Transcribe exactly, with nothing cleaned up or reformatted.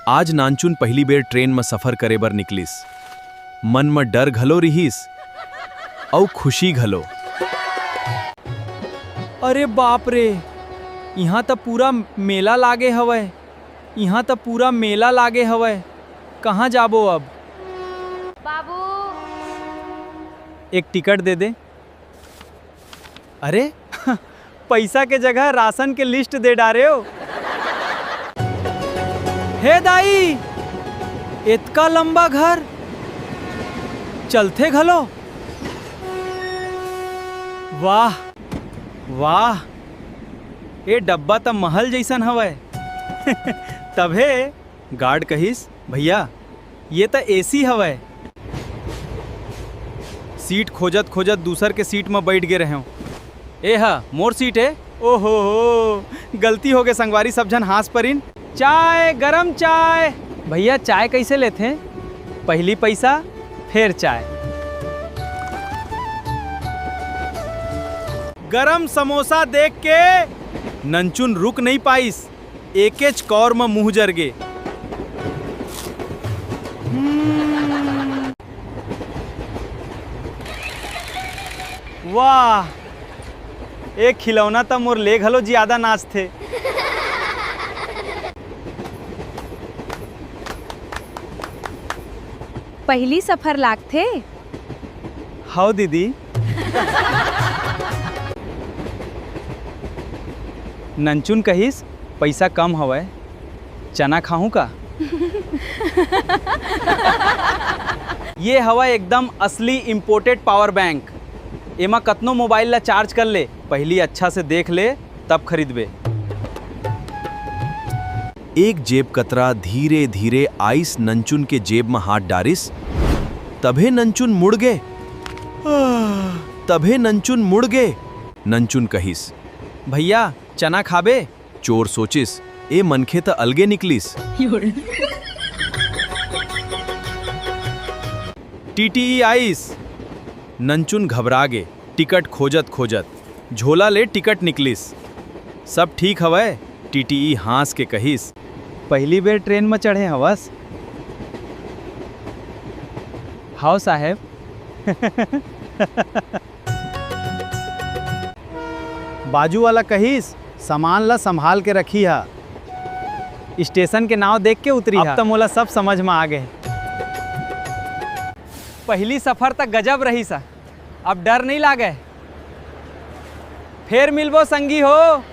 आज नानचुन पहिली बेर ट्रेन म सफर करे बर निकलिस। मन म डर घलो रिहिस, अउ खुशी घलो। अरे बाप रे, इहाँ त पूरा मेला लागे हवय, इहाँ त पूरा मेला लागे हवय। कहाँ जाबो अब? बाबू। एक टिकट दे दे। अरे, पइसा के जगह राशन के लिस्ट दे डारेव। हे दाई, एतका लंबा घर, चलथे घलो? वाह, वाह, ए डब्बा त महल जइसन हवय। तभे गार्ड कहिस, "भइया, ये त एसी हवय।" सीट खोजत-खोजत दूसर के सीट म बइठ गे रहेंव। "ए ह मोर सीट ए।" ओहो हो, गलती होगे संगवारी, सब झन हाँस परिन। चाय, गरम चाय। भइया, चाय कइसे लेथे? पहिली पइसा, फेर चाय। गरम समोसा देख के ननचुन रुक नइ पाइस। एकेच कौर म मुंह जर गे। हम्म। वाह, ए खिलौना त मोर ले घलो जियादा नाचथे। पहिली सफर लागथे। हव दीदी। ननचुन कहिस, "पइसा कम हवय, चना खाहूं का?" ये हवय एकदम असली imported power bank। एमा कतनो मोबाइल ला चार्ज कर ले, पहिली अच्छा से देख ले, तब खरीदबे। एक जेब कतरा धीरे-धीरे आइस, ननचुन के जेब म हाथ डारिस। तभे ननचुन मुड़ गे। तभे ननचुन मुड़ गे। ननचुन कहिस, "भइया, चना खाबे?" चोर सोचिस, "ए मनखे त अलगे निकलिस।" टीटीई आइस। ननचुन घबरा गे। टिकट खोजत-खोजत झोला ले टिकट निकलिस। "सब ठीक हवय?" टीटीई हाँस के कहिस। "पहिली बेर ट्रेन म चढ़े हवस?" "हव साहेब।" बाजू वाला कहिस, "सामान ला संभाल के रखिहा। स्टेशन के नाव देख के उतरिहा।" अब त मोला सब समझ म आ गे। पहिली सफर त गजब रहिस, अब डर नइ लागय। फेर मिलबो संगी हो।